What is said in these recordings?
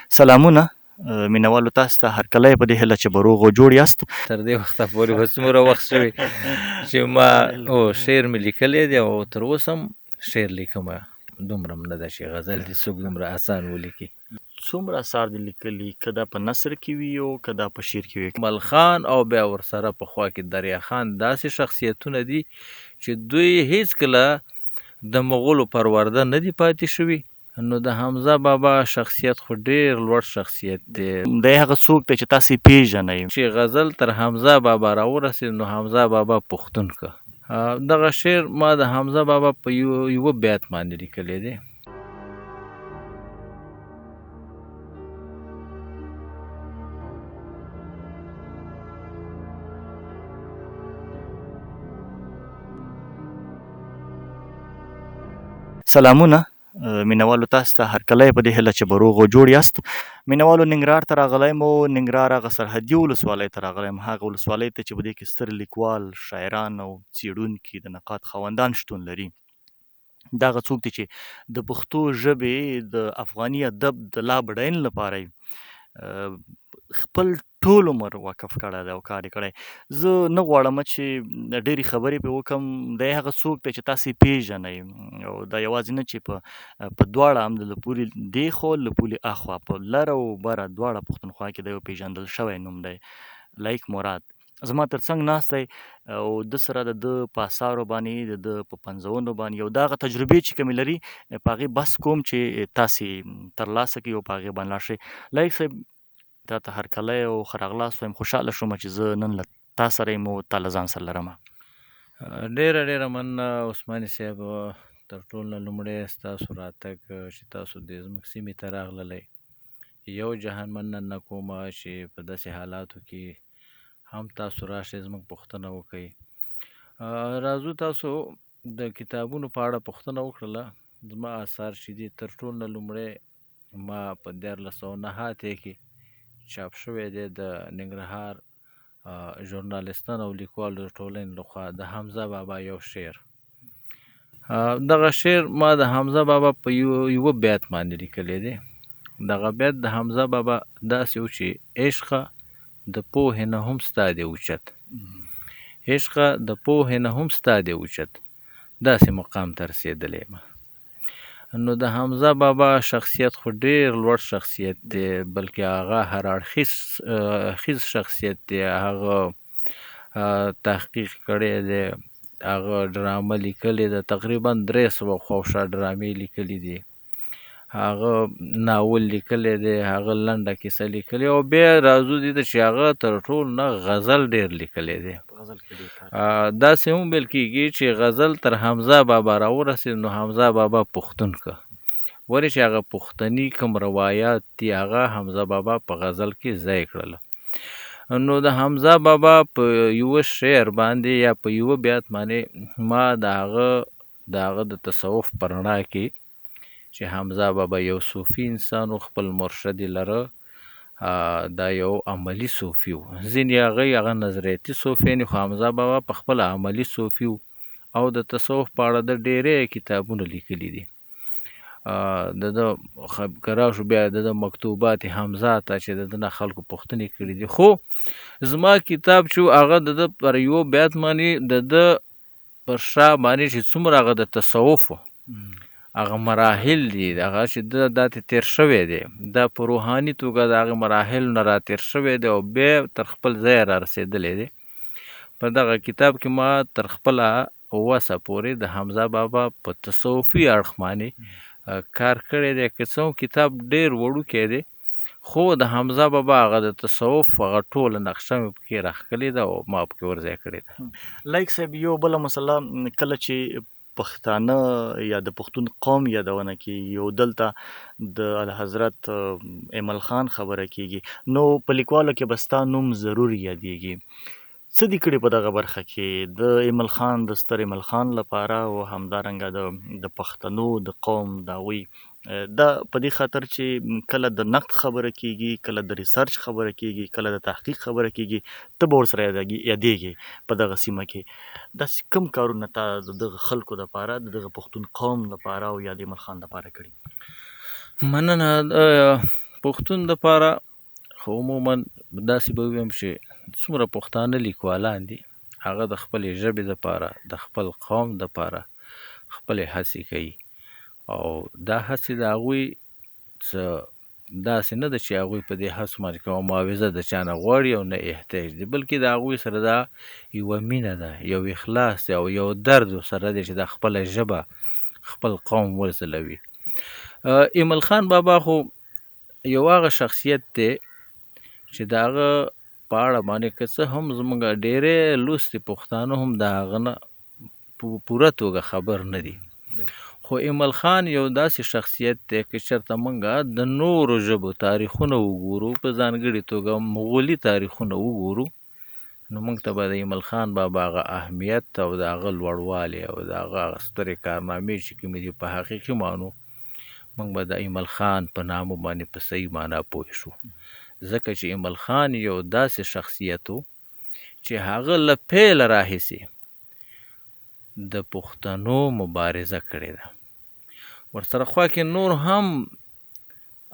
سلامونه مینوالو تاسو ته هرکلی په دې هیله چې به روغ او جوړ یاست. تر دې وخته پورې به څومره وخت شوی چې ما او شعر مې لیکلی دی او تر اوسه هم شعر لیکم، دومره هم نه ده چې غزل دې څوک دومره اسان ولیکي. څومره اثار دې لیکلي، که دا په نثر کې وي او که دا په شعر کې وي؟ ملخان او بیا ورسره په خوا کې دریا خان داسې شخصیتونه دي چې دوی هیڅکله د مغولو پرورده نه دي پاتې شوي. نو د حمزه بابا شخصیت خو ډیر لوړ شخصیت دی. دی هغه څوک دی چې تاسو یې پیژنئ. چې غزل تر حمزه بابا راورسېد نو حمزه بابا پښتون که. دغه شعر ما د حمزه بابا په یوه بیت باندې لیکلی دی. سلامونه مینوالو تاسو ته هرکلی په دې هیله چې به روغ او جوړ یاست. مینوالو ننګرهار ته راغلی یم او ننګرهار هغه سرحدي ولسوالۍ ته راغلی یم، هغه ولسوالۍ ته چې په دې کې ستر لیکوال، شاعران او څېړونکي د نقاد خاوندان شتون لري. دا هغه څوک دي چې د پښتو ژبې د افغاني ادب د لا بډاینې لپاره یې خپل ټول عمر وقف کړی دی او کار یې کړی. زه نه غواړم چې ډېرې خبرې پرې وکړم. دی هغه څوک دی چې تاسې یې پېژنئ او دا یوازې نه چې په دواړه هم له پولې دې خوا له پولې اخوا په لره او بره دواړه پښتونخوا کې دی یو پېژندل شوی نوم دی، لایق مراد زما تر څنګ ناست دی او ده سره د ده په اثارو باندې، د ده په پنځونو باندې او د هغه تجربې چې کومې لري په هغې بحث کوم چې تاسې ترلاسه کړئ او په هغې باندې لاړ شئ. لایق صاحب تا ته هرکلی او ښه راغلاست وایم. خوشحاله شوم چې زه نن له تا سره یم او تا له ځان سره لرم. ډېره ډېره مننه عثماني صاحب. تر ټولو نه لومړی ستاسو راتګ چې تاسو د زموږ سیمې ته راغللی، یو جهان مننه کوم چې په داسې حالاتو کې هم تاسو راشئ زموږ پوښتنه وکړئ. راځو تاسو د کتابونو په اړه پوښتنه وکړله. زما آثار چې دي تر ټولو نه لومړی ما په 1389 کې چاپ شوی دی د ننګرهار ژورنالیستانو او لیکوالو د ټولنې لخوا د حمزه بابا یو شعر. دغه شعر ما د حمزه بابا په یوه بیت باندې لیکلی دی. دغه بیت د حمزه بابا داسې و چې عشقه د پوهې نه هم ستا دی اوچت، عشقه د پوهې نه هم ستا دی اوچت، داسې مقام ته رسېدلی یم. نو د حمزه بابا شخصیت خو ډېر لوړ شخصیت دی، بلکې هغه هر اړخیز شخصیت دی. هغه تحقیق کړی دی، هغه ډرامه لیکلې ده، تقریبا 300 خواوشا ډرامې لیکلې دي، هغه ناول لیکلی دی، هغه لنډه کیسه لیکلې او بیا راځو دې ته چې هغه تر ټولو نه غزل ډېر لیکلی دی. داسې هم ویل کېږي چې غزل تر حمزه بابا راورسېد نو حمزه بابا پښتون که، ولې چې هغه پښتني کوم روایات دي هغه حمزه بابا په غزل کې ځای کړل. نو د حمزه بابا په یوه شعر باندې یا په یوه بیت باندې ما د هغه د تصوف په رڼا کې چې حمزه بابا یو صوفي انسان و، خپل مرشد یې لره، دا یو عملي صوفي و. ځینې هغه نظریاتي صوفیان دي، خو حمزه بابا په خپله عملي صوفي و او د تصوف په اړه د ډېری کتابونه لیکلي دي. د ده که راشو بیا د ده مکتوبات حمزه ته چې د ده نه خلکو پوښتنې کړي دي. خو زما کتاب چې و هغه د ده پر یوه بیت باندې د ده پر شا باندې چې څومره هغه د تصوف هغه مراحل دي، هغه چې ده دا ترې تېر شوی دی، دا په روحاني توګه د هغه مراحل نه را تېر شوی دی او بیا تر خپل ځایه را رسېدلی دی. په دغه کتاب کې ما تر خپله وسه پورې د حمزه بابا په تصوفي اړخ باندې کار کړی دی. که څه هم کتاب ډېر وړوکی دی، خو د حمزه بابا هغه د تصوف هغه ټوله نقشه مې پکې راښکلې ده او ما پکې ورځای کړې ده. لایق صاحب یو بله مسله، کله چې پښتانه یا د پښتون قوم یادونه کیږي او دلته د اعلیحضرت ایمل خان خبره کیږي، نو په لیکوالو کې به ستا نوم ضرور یادیږي. څه دې کړي په دغه برخه کې د ایمل خان، د ستر ایمل خان لپاره او همدارنګه د پښتنو د قوم د هغوی دا په دې خاطر چې کله د نقد خبره کیږي، کله د ریسرچ خبره کیږي، کله د تحقیق خبره کیږي، ته به ورسره یادېږې په دغه سیمه کې. داسې کوم کارونه تا د دغه خلکو دپاره، د دغه پښتون قوم دپاره او یا د ایمل خان دپاره کړي؟ مننه. پښتون دپاره خو عموما داسې به ووایم چې څومره پښتانه لیکوالان دي هغه د خپلې ژبې دپاره، د خپل قوم دپاره خپلې هڅې کوي، او دا هڅې د هغوی څه داسې نه ده چې هغوی په دې هڅو باندې کومه معاوضه د چا نه غواړي او نه احتیاج دی، بلکې د هغوی سره دا یوه مینه ده، یو اخلاص دی او یو درد سره دی چې دا خپله ژبه خپل قوم وځلوي. ایمل خان بابا خو یو هغه شخصیت دی چې د هغه په اړه باندې که څه هم زموږ ډېری لوستي پښتانه هم د هغه نه په پوره توګه خبر نه دي، خو ایمل خان یو داسې شخصیت دی که چېرته موږ د نورو ژبو تاریخونه وګورو، په ځانګړي توګه مغولي تاریخونه وګورو، نو موږ ته به د ایمل خان بابا هغه اهمیت او د هغه لوړوالی او د هغه هغه سترې کارنامې چې کومې دي په حقیقي معنو موږ به د ایمل خان په نامه باندې په صحیح معنا پوه شو. ځکه چې ایمل خان یو داسې شخصیت و چې هغه له پیله راهیسې د پښتنو مبارزه کړې ده. ورسره خوا کې نور هم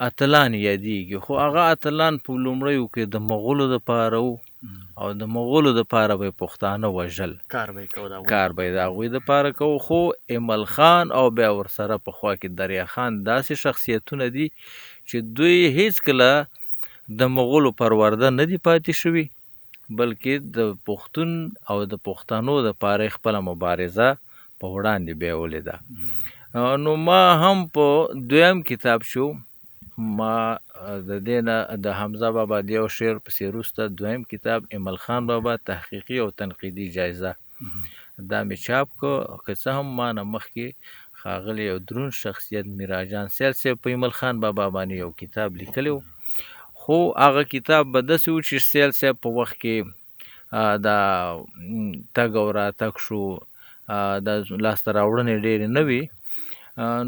اتلان یادېږي، خو هغه اتلان په لومړیو کې د مغولو دپاره وو او د مغولو دپاره به یې پښتانه وژل، کار به یې کوو، کار به یې د هغوی دپاره کوو. خو ایمل خان او بیا ورسره په خوا کې دریا خان داسې شخصیتونه دي چې دوی هیڅکله د مغولو پرورده نه دي پاتې شوي، بلکې د پښتون او د پښتنو دپاره یې خپله مبارزه په وړاندې بیولې ده. نو ما هم په دویم کتاب شو، ما د دې نه د حمزه بابا د یو شعر پسې وروسته دویم کتاب ایمل خان بابا تحقیقي او تنقیدي جایزه دا مې چاپ کړ. که څه هم ما نه مخکې ښاغلی یو دروند شخصیت میراجان سیال صاحب په ایمل خان بابا باندې یو کتاب لیکلی و، خو هغه کتاب به داسې و چې سیال صاحب په وخت کې دا تګ او راتګ شو، د لاسته راوړنې ډېرې نه وې،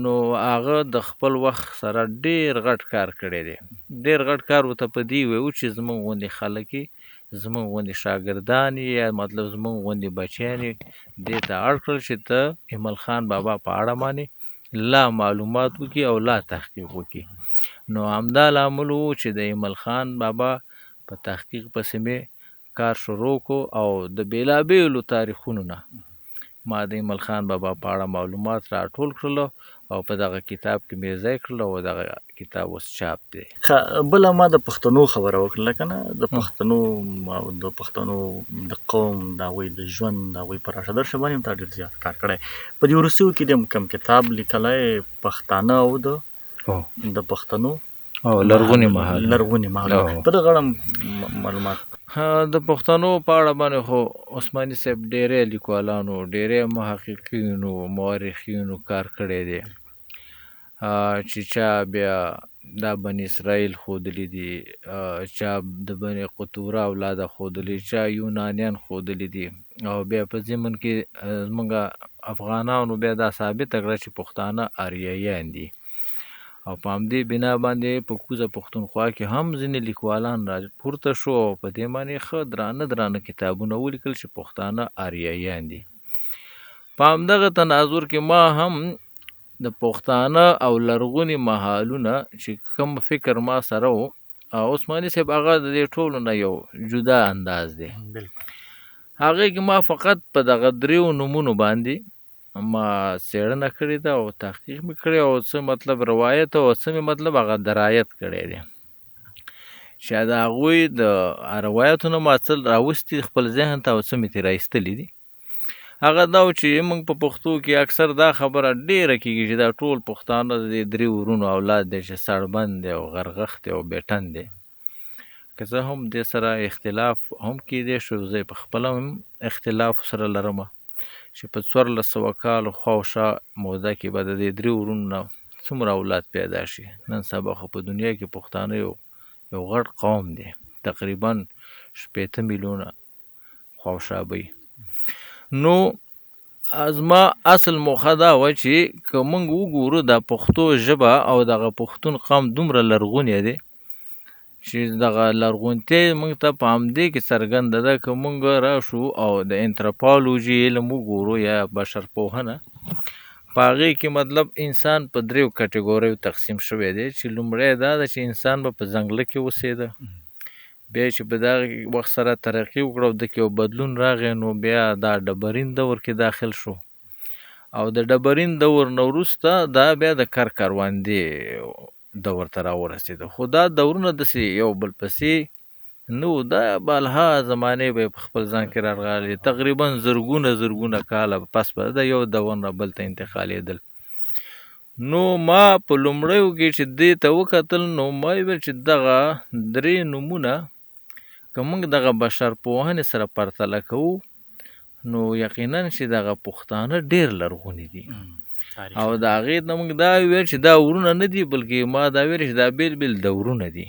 نو هغه د خپل وخت سره ډېر غټ کار کړی دی. ډېر غټ کار ورته په دې ویو چې زموږ غوندې خلک یې، زموږ غوندې شاګردان یې، یا مطلب زموږ غوندې بچیان یې دې ته اړ کړل چې ته ایمل خان بابا په اړه باندې لا معلومات وکړي او لا تحقیق وکړي. نو همدا لامل و چې د ایمل خان بابا په تحقیق پسې مې کار شروع کړو او د بېلابېلو تاریخونو نه ما د ایمل خان بابا په اړه معلومات راټول کړل او په دغه کتاب کې مې ځای کړل او دغه کتاب اوس چاپ دی. ښه، بله ما د پښتنو خبره وکړله که نه، د پښتنو او د پښتنو د قوم، د هغوی د ژوند، د هغوی په راشه درشه باندې هم تا ډېر زیات کار کړی. په دې وروستیو کې دې هم کوم کتاب لیکلی، پښتانه او د پښتنو او لرغوني مهال، لرغوني مهال، په دغه اړه معلومات. د پښتنو په اړه باندې خو عثماني صاحب ډېری لیکوالانو، ډېری محققینو، مورخینو کار کړی دی، چې چا بیا دا بني اسرائیل ښودلي دي، چا د بني قطوره اولاده ښودلي، چا یونانیان ښودلي دي، او بیا په ضمن کې زموږ افغانانو بیا دا ثابته کړه چې پښتانه آریایان دي. او په همدې بنا باندې په کوزه پښتونخوا کې هم ځینې لیکوالان را پورته شو او په دې باندې ښه درانه درانه کتابونه ولیکل چې پښتانه آریایان دي. په همدغه تناظر کې ما هم د پښتانه او لرغوني مهالونه چې کوم فکر ما سره و، عثماني صاحب هغه د دې ټولو نه یو جدا انداز دی. هغې کې ما فقط په دغه دریو نومونو باندې ما څېړنه کړې ده او تحقیق مې کړی او څه مطلب روایت او څه مې مطلب هغه درایت کړی دی چې د هغوی د روایتونو ما څه راوستي خپل ذهن ته او څه مې ترې راایستلي دي. هغه دا و چې موږ په پښتو کې اکثر دا خبره ډېره کېږي چې دا ټول پښتانه د دې درې ورونو اولاد دی چې سړبند دی او غرغښت دی او بیټن دی. که څه هم دې سره اختلاف هم کېدی شو، زه یې په خپله هم اختلاف سره لرم چې په 1400 کال خواوشا موده کې به د دې درې ورونو نه څومره اولاد پیدا شي. نن سبا خو په دنیا کې پښتانه یو غټ قوم دی، تقریبا 60 میلیونه خواوشا به وي. نو زما اصل موخه دا وه چې که موږ وګورو دا پښتو ژبه او دغه پښتون قوم دومره لرغونی دی چې دغه لرغونتیا موږ ته په همدې کې څرګنده ده. که موږ راشو او د انتروپولوژي علم وګورو یا بشرپوهنه، په هغې کې مطلب انسان په دریو کټګوریو تقسیم شوی دی، چې لومړی دا ده چې انسان به په ځنګله کې اوسېده، بیا چې په دغه وخت سره ترقي وکړه او دکې یو بدلون راغی، نو بیا دا ډبرین دور کې داخل شو، او د ډبرین دور نه وروسته دا بیا د کر کروندې دور ته راورسېده. خو دا دورونه داسې یو بل پسې نو دا بالها زمانې به په خپل ځان کې راغلي، تقریبا زرګونه زرګونه کاله پس به دا یو دور نه بل ته انتقالېدل. نو ما په لومړیو کې چې دې ته وکتل، نو ما ویل چې دغه درې نومونه که موږ دغه بشر پوهنې سره پرتله کوو، نو یقینا چې دغه پښتانه ډېر لرغوني دي. او د هغې نه موږ دا ویل چې دا ورونه نه دي، بلکې ما دا ویل چې دا بېل بېل دورونه دي.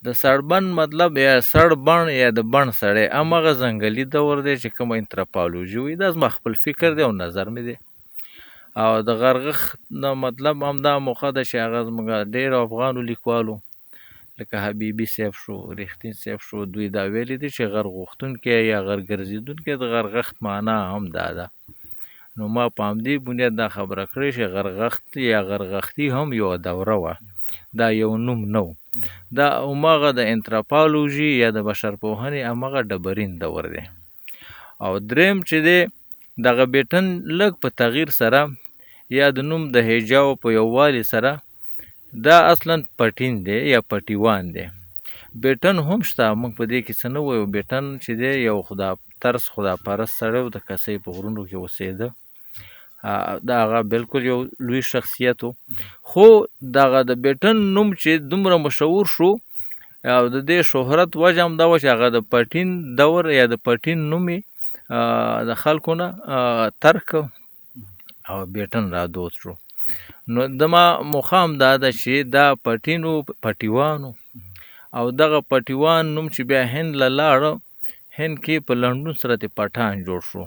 د سړبن مطلب یا سړبڼ یا د بڼ سړی هماغه ځنګلي دور دی چې کومه انتراپالوژي وي، دا زما خپل فکر دی او نظر مې دی. او د غرغښت نه مطلب هم دا موخه ده چې هغه زموږ ډېرو افغانو لیکوالو لکه حبیبي صاحب شو، رښتین صاحب شو، دوی دا ویلي دي چې غر غوښتونکی یا غر ګرځېدونکی د غرغښت معنا هم دا ده. نو ما په همدې بنیاد دا خبره کړې چې غرغښت یا غرغښتي هم یوه دوره وه، دا یو نوم نه و، دا هماغه د انتراپالوژي یا د بشرپوهنې هماغه ډبرین دور دی. او دریم چې دی دغه بیټن لږ په تغییر سره یا د نوم د هجاو په یووالي سره دا اصلا پټین دی یا پټیوان دی. بیټن هم شته، موږ په دې کې څه نه وایو. بیټن چې دی یو خدا ترس خدا پرست سړی و، د کسۍ په غرونو کې اوسېده، دا هغه بالکل یو لوی شخصیت و. خو دغه د بیټن نوم چې دومره مشهور شو او د دې شهرت وجه هم دا وه چې هغه د پټین دور یا د پټین نوم یې د خلکو نه ترک او بیټن را دود شو. نو دما موخه هم دا ده چې دا پټینو پټیوانو او دغه پټیوان نوم چې بیا هند له لاړه، هند کې په لنډون سره ترې پټان جوړ شو.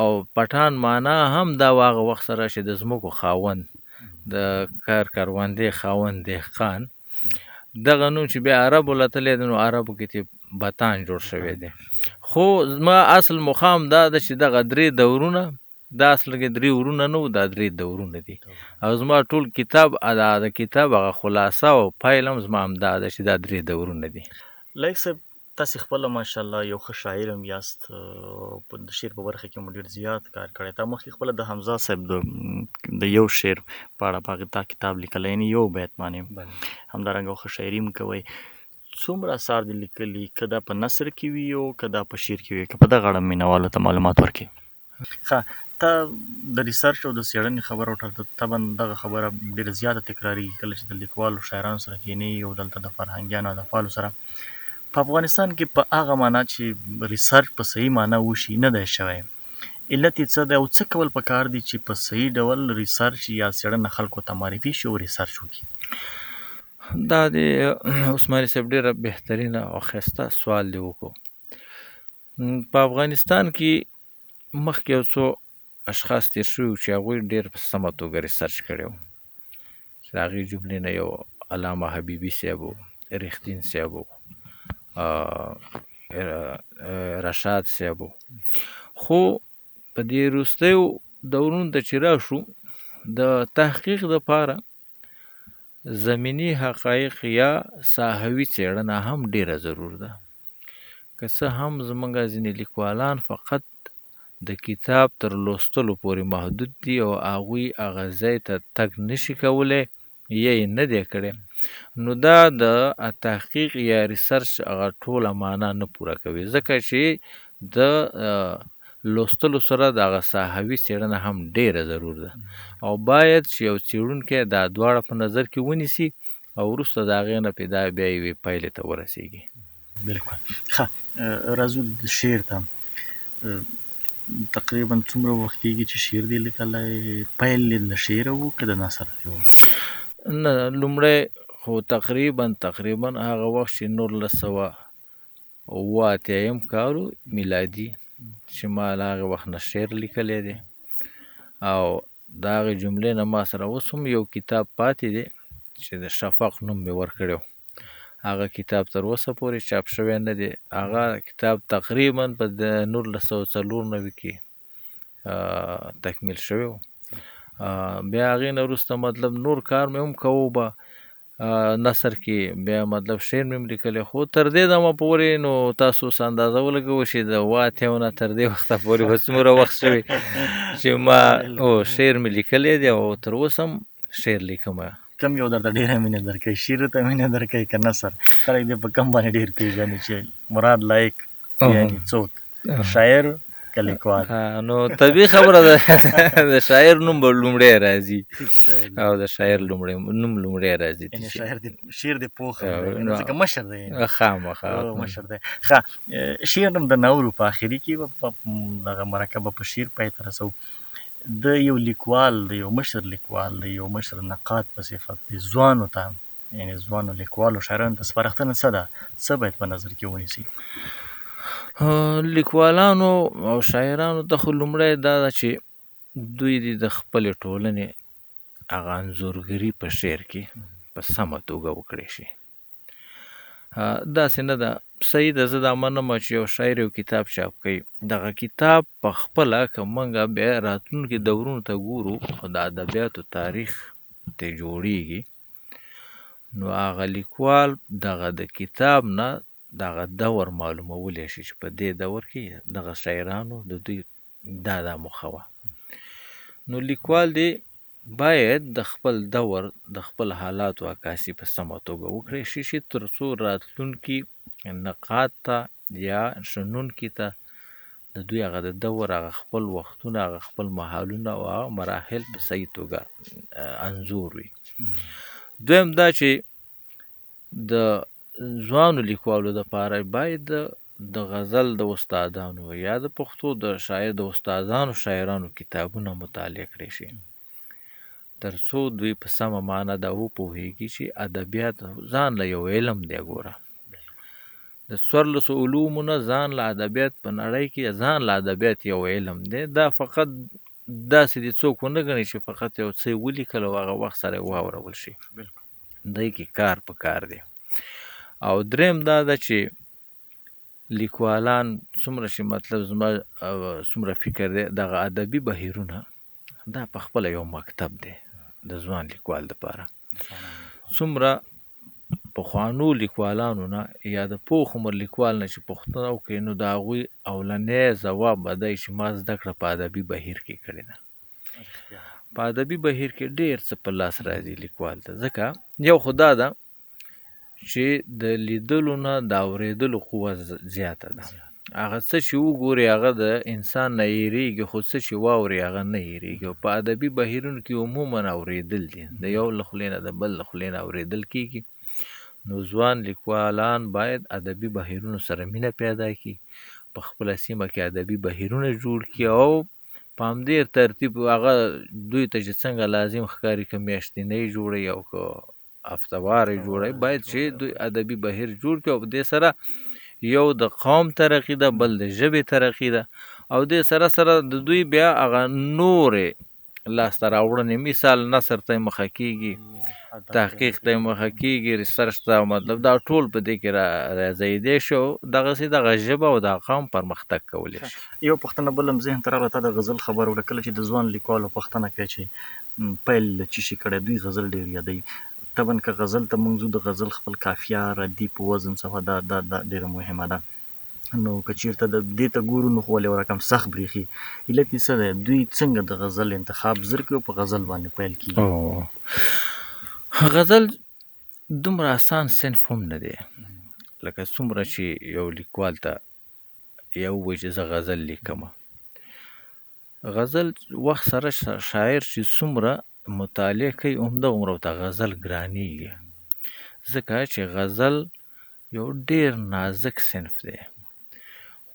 او پټان معنا هم دا هغه وخت سره چې د ځمکو خاوند، د کار کروندې خاوند، دهقان، دغه نوم چې بیا عربو له تللی دی، نو عربو کې ترې بتان جوړ شوی دی. خو زما اصل موخه هم دا ده چې دغه درې دورونه، دا اصل کې درې ورونه نه وو، دا درې دورونه دي. او زما ټول کتاب دا د کتاب هغه خلاصه او پایله هم زما همدا ده چې دا درې دورونه دي. لایق صاحب، تاسې خپله ماشاءالله یو ښه شاعر هم یاست، د شعر په برخه کې مو ډېر زیات کار کړی. تا مخکې خپله د حمزه صاحب د یو شعر په اړه په هغې تا کتاب لیکلی، یعنې یو بیت باندې، همدارنګه ښه شاعري هم کوئ. څومره اثار دې لیکلي، که دا په نثر کې وي او که دا په شعر کې وي، که په دغه اړه مینهوالو ته معلومات ورکړي؟ ښه، ته د ریسرچ او د څېړنې خبره وکړه، طبعا دغه خبره ډېره زیاته تکرارېږي کله چې د لیکوالو شاعرانو سره کښېنې او دلته د فرهنګیانو ادبپالو سره. په افغانستان کې په هغه معنا چې ریسرچ په صحیح معنا وشي نه دی شوی، علت یې څه دی او څه کول پکار دي چې په صحیح ډول ریسرچ یا څېړنه خلکو ته معرفي شي او ریسرچ وکړي؟ دا د عثماني صاحب ډېره بهترینه او ښایسته سوال دی وکړو. په افغانستان کې مخکې یو څو اشخاص تېر شوي وو چې هغوی ډېر په سمه توګه ریسرچ کړی و، چې د هغې جملې نه یو علامه حبیبي صاحب و، رښتین صاحب و، رشاد صاحب و. خو په دې وروستیو دورونو ته چې راشو، د تحقیق دپاره زمیني حقایق یا ساحوي څېړنه هم ډېره ضرور ده. که څه هم زموږ ځینې لیکوالان فقط د کتاب تر لوستلو پورې محدود دي او هغوی هغه ځای ته تګ نشي کولی یا یې نه دی کړی، نو دا د تحقیق یا ریسرچ هغه ټوله معنا نه پوره کوي، ځکه چې د لوستلو سره د هغه ساحوي څېړنه هم ډېره ضرور ده او باید چې یو څېړونکی دا دواړه په نظر کې ونیسي او وروسته د هغې نه پې دا بیا یوې پایلې ته ورسېږي. بالکل. ښه، راځو د شعر ته. تقریبا څومره وخت کېږي چې شعر دې لیکلی؟ پیل یې له شعره و که د نثر و؟ نه، لومړی خو تقریبا هغه وخت چې 1987 کال و میلادي، چې ما له هغې وخت نه شعر لیکلی دی او د هغې جملې نه ما سره اوس هم یو کتاب پاتې دی چې د شفق نوم مې ورکړی و. هغه کتاب تر اوسه پورې چاپ شوی نه دی. هغه کتاب تقریبا په 1994 کې تکمیل شوی و. بیا هغې نه وروسته مطلب نور کار مې هم کوو به نثر کې، بیا مطلب شعر مې هم لیکلی. خو تر دې دمه پورې نو تاسو اوس اندازه ولګوئ چې د 87 نه تر دې وخته پورې به څومره وخت شوی چې ما شعر مې لیکلی دی او تر اوسه هم شعر لیکم. کم یو درته ډېره مینه درکوي، شعر ته مینه درکوي که نثر؟ خلک دې په کم باندې ډېر پېژني چې مراد لایق یعنی څوک، شاعر که لیکوال؟ نو طبیعي خبره ده د شاعر نوم به لومړی راځي او د شاعر لومړی نوم لومړی راځي. یعنی شاعر دې شعر دې پوخ دی ځکه مشر دی، خامخا مشر دی. ښه، شعر هم د نورو په اخري کې دغه مرکه به په شعر پای ته رسوو. د یو لیکوال، د یو مشر لیکوال، د یو مشر نقاد په صفت د ځوانو ته، یعنی ځوانو لیکوالو شاعرانو ته سپارښتنه څه ده، څه باید په نظر کې ونیسي؟ لیکوالانو او شاعرانو ته خو لومړی دا ده چې دوی دې د خپلې ټولنې هغه انځورګري په شعر کې په سمه توګه وکړی شي. داسې نه ده، صحیح ده، زه دا منم چې یو شاعر یو کتاب چاپ کوي، دغه کتاب په خپله که موږ بیا راتلونکي دورونو ته ګورو او د ادبیاتو تاریخ ته جوړیږي، نو هغه لیکوال دغه د کتاب نه دغه دور معلومولی شي چې په دې دور کې دغه شاعرانو د دوی دا دا موخه وه. نو لیکوال دی باید د خپل دور د خپل حالاتو عکاسي په سمه توګه وکړي شي چې تر څو راتلونکي نقاد ته یا شنونکي ته د دوی هغه د دور هغه خپل وختونه، هغه خپل مهالونه او هغه مراحل په صحیح توګه انځور وي. دویم دا چې د ځوانو لیکوالو دپاره باید د غزل د استادانو یا د پښتو د شاعر د استادانو شاعرانو کتابونه مطالعه کړی شي، تر څو دوی په سمه معنا دا وپوهیږي چې ادبیات ځان له یو علم دی. ګوره، د 14 علومو نه ځان له ادبیات په نړۍ کې ځان له ادبیات یو علم دی. دا فقط داسې دې څوک ونه ګڼي چې فقط یو څه یې ولیکل او هغه وخت سره یې واورول شي. دی کې کار په کار دی. او دریم دا ده چې لیکوالان څومره چې مطلب زما څومره فکر دی، دغه ادبي بهیرونه دا په خپله یو مکتب دی د ځوان لیکوال دپاره. څومره پخوانو لیکوالانو نه یا د پوخ عمر لیکوال نه چې پوښتنه وکړي، نو د هغوی اولنی ځواب به دی چې ما زده کړه په ادبي بهیر کې کړې ده. په ادبي بهیر کې ډېر څه په لاس راځي لیکوال ته، ځکه یو خو دا ده چې د لیدلو نه د اورېدلو قوه زیاته ده. هغه څه چې وګوري هغه د انسان نه هېرېږي، خو څه چې واوري هغه نه هېرېږي. او په ادبي بهیرونو کې عموما اورېدل دي، د یو له خولې نه د بل له خولې نه اورېدل کېږي. نو ځوان لیکوالان باید ادبي بهیرونو سره مینه پیدا کړي، په خپله سیمه کې ادبي بهیرونه جوړ کړي او په همدې ترتیب هغه دوی ته چې څنګه لازم ښکاري، که میاشتنۍ جوړوي او که هفتهوارې جوړوي، باید چې دوی ادبي بهیر جوړ کړي. او په دې سره یو د قوم ترقي ده، بل د ژبې ترقي ده، او دې سره سره د دوی بیا هغه نورې لاسته راوړنې، مثال نثر ته یې مخه کېږي، تحقیق ته یې مخه کېږي، ریسرچ ته، مطلب دا ټول په دې کې راځېدی شي او دغسې دغه ژبه او دغه قوم پرمختګ کولی شي. یو پوښتنه بل هم ذهن ته راغله، تا د غزل خبره وکړه، کله چې د ځوان لیکوالو پوښتنه کوي چې پیل له څه شي کړی، دوی غزل ډېر یادوي. طبعا که غزل ته موږ ځو، د غزل خپل کافیه، ردیف، وزن څه دا دا دا ډېره مهمه ده. نو که چیرته د دې ته ګورو نو خو ولې یو رقم سخت برېښي. علت یې څه دی؟ دوی څنګه د غزل انتخاب زر کوي او په غزل باندې پیل کېږي؟ غزل دومره اسان صنف هم نه دی، لکه څومره چې یو لیکوال ته یو وایي چې زه غزل لیکم. غزل وخت سره شاعر چې څومره مطالعه کوي همدغومره ورته غزل ګرانیږي، ځکه چې غزل یو ډېر نازک صنف دی.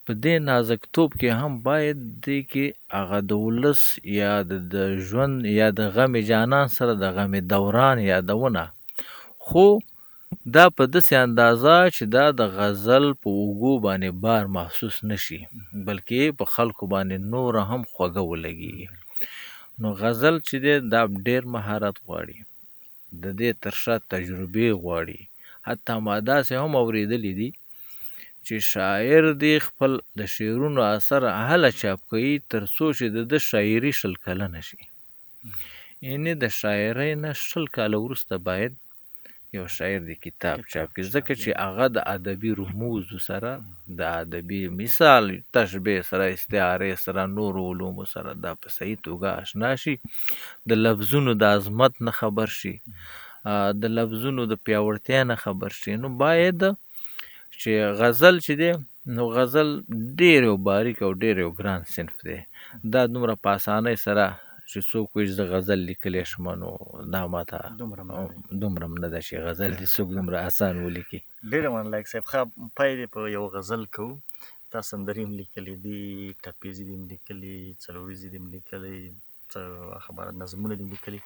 په دې نازکتوب کې هم باید دې کې هغه د ولس یا د ژوند یا د غم جانان سره د غم دوران یادونه، خو دا په داسې اندازه چې دا د غزل په اوږو باندې بار محسوس نشي، بلکې په خلکو باندې نوره هم خوږه ولګېږي. نو غزل چې دی دا ډېر مهارت غواړي، د دې تر شا تجربې غواړي. حتی ما داسې هم اورېدلي دي چې شاعر دې خپل د شعرونو اثر هله چاپ کوي تر څو چې د ده شاعري 20 کلنه شي. یعنې د شاعرۍ نه 20 کاله وروسته باید یو شاعر د کتاب چاپ کړي، ځکه چې هغه د ادبي رموزو سره، د ادبي مثال، تشبیه سره، استعارې سره، نورو علومو سره دا په صحیح توګه آشنا شي، د لفظونو د عظمت نه خبر شي، د لفظونو د پیاوړتیا نه خبر شي. نو باید چې غزل چې دی، نو غزل ډېر یو باریک او ډېر یو ګران صنف دی. دا دومره په اسانۍ سره چې څوک وایي زه غزل لیکلی شم، نو دا ماته دومره هم نه ده چې غزل دې څوک دومره اسان ولیکي. ډېره مننه لایق صاحب. ښه پای دې په یو غزل کوو. تا سندرې هم لیکلې دي، ټپیزې دې هم لیکلي، څلوریزې دې هم لیکلي، څه خبره نظمونه دې هم لیکلي.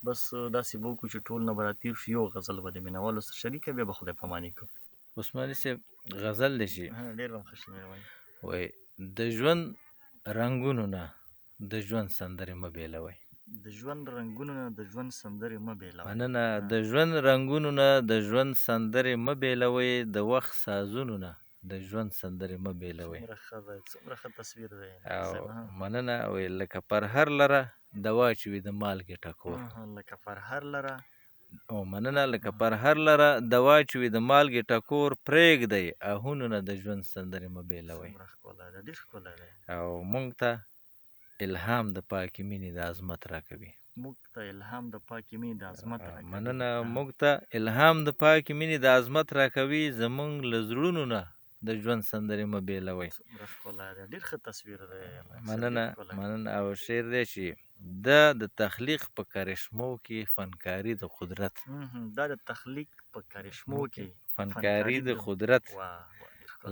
بس داسې به وکړو چې ټول نه به راتېر شو، یو غزل به د مینهوالو سره شریکه، بیا به خدای پاماني کوو. عثماني صاحب غزل دی چې ډېر به ښه شي، مهرباني. وایي د ژوند رنګونو نه د ژوند سندرې مه بېلوئ. د ژوند رنګونو نه د ژوند سندرې مه بېلوئ. مننه. د ژوند رنګونو نه د ژوند سندرې مه بېلوئ، د وخت سازونو نه د ژوند سندرې مه بېلوئ. څومره ښه دی، څومره ښه تصویر دی. او مننه. وایي لکه پرهر لره دوا چې وي د مالګې ټکور. لکه پرهر لره. او مننه. لکه پرهر لره دوا چې وي د مالګې ټکور، پرېږدئ اهونو نه د ژوند سندرې مه بېلوئ. څومره ښکلی دی، ډېر ښکلی دی. او موږ ته الهام د پاکې مینې د عظمت راکوي. موږ ته الهام د پاکې مینې د عظمت راکوي. مننه. موږ ته الهام د پاکې مینې د عظمت راکوي، زموږ له زړونو نه د ژوند سندرې مه بېلوئ. څومره ښکلی دی، ډېر ښه تصویر دی. مننه مننه. او شعر دی چې دا د تخلیق په کرشمو کې فنکاري د قدرت. دا د تخلیق په کرشمو کې فنکاري د قدرت،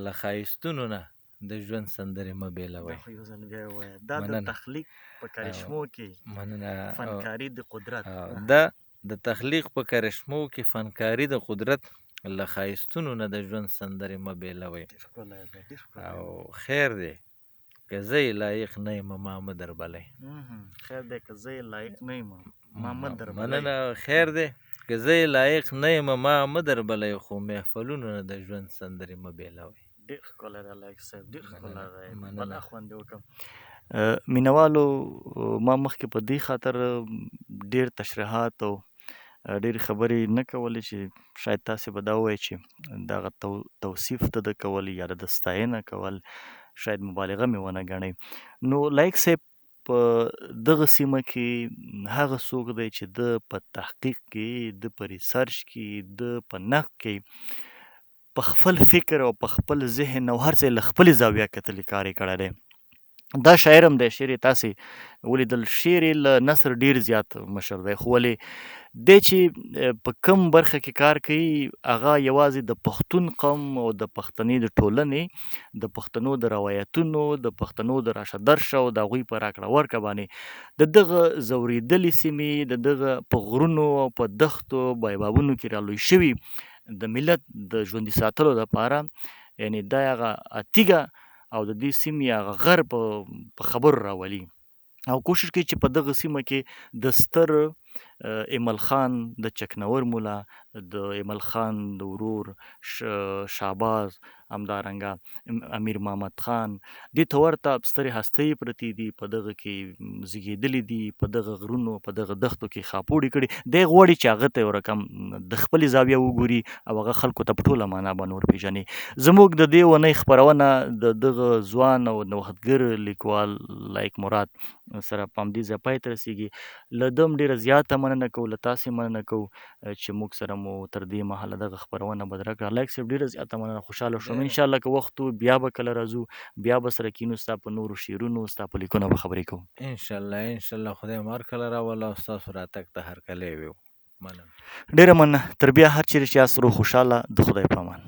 له ښایستونو نه د ژوند سندرې مه بېلوئ. خو یو ځل بیا ووایه. دا د تخلیق په کرشمو کې مننه فنکاري د قدرت. دا د تخلیق په کرشمو کې فنکاري د قدرت، له ښایستونو نه د ژوند سندرې مه بېلوئ. او خیر دی که زه یې لایق نه یم، ما مه دربلئ. خیر دی که زه یې لایق نه یم، ما مه دربلئ. مننه. خیر دی که زه یې لایق نه یم، ما مه دربلئ، خو محفلونو نه د ژوند سندرې مه بېلوئ. ډېر ښکلی دی لایق صاحب، ډېر ښکلی دی. بلا خوند یې وکړ. مینهوالو، ما مخکې په دې خاطر ډېر تشریحات او ډېرې خبرې نه کولې چې شاید تاسې به دا ووایئ چې دغه توصیف د ده کول یا د ده ستاینه کول شاید مبالغه مې ونه ګڼئ. نو لایق صاحب په دغه سیمه کې هغه څوک دی چې ده په تحقیق کې، ده په ریسرچ کې، ده په نقد کې په خپل فکر او په خپل ذهن او هر څه له خپلې زاویې کتلي کار یې کړی دی. دا شاعر هم دی، شعر یې تاسې ولیدل، شعر یې له نثر ډېر زیات مشر دی، خو ولې دی چې په کم برخه کې کار کوي هغه یوازې د پښتون قوم او د پښتنې د ټولنې، د پښتنو د روایتونو، د پښتنو د راشه درشه او د هغوی په راکړه ورکړه باندې د دغه ځورېدلې سیمې، د دغه په غرونو او په دښتو بیابانونو کې رالوی شوي د ملت د ژوندي ساتلو لپاره، یعنې دا هغه تیږه او د دې سیمې هغه غر په خبرو راولي او کوشش کوي چې په دغه سیمه کې د ستر ایمل خان د چکنور مولا، د ایمل خان د ورور شاباز، همدارنګه امیر محمد خان، دې ته ورته سترې هستۍ پرتې دي، په دغه کې زیږېدلي دي، په دغه غرونو په دغه دښتو کې خاپوړې کړي. دی غواړي چې هغه ته یو رقم د خپلې زاویې وګوري او هغه خلکو ته په ټوله معنا باندې ورپېژني. زموږ د دې اونۍ خپرونه د دغه ځوان او نوښتګر لیکوال لایق مراد سره په همدې ځای پای ته رسېږي. له ده هم ډېره زیاته مننه کوو، له تاسې مننه کوو چې موږ سره مو تر دې مهاله دغه خپرونه بدرګه کړه. لایق صاحب ډېره زیاته مننه، خوشحاله شوم. ان شاء الله که وخت و بیا به کله راځو، بیا به سره کینو، ستا په نورو شعرونو، ستا په لیکونو به خبرې کوو. انشاءالله انشاءالله، خدای مو هر کله راوله او ستاسو راتګ ته هرکلی وي. مننه، ډېره مننه. تر بیا هر چېرې چې یاست روغ خوشحاله، د خدای په امان.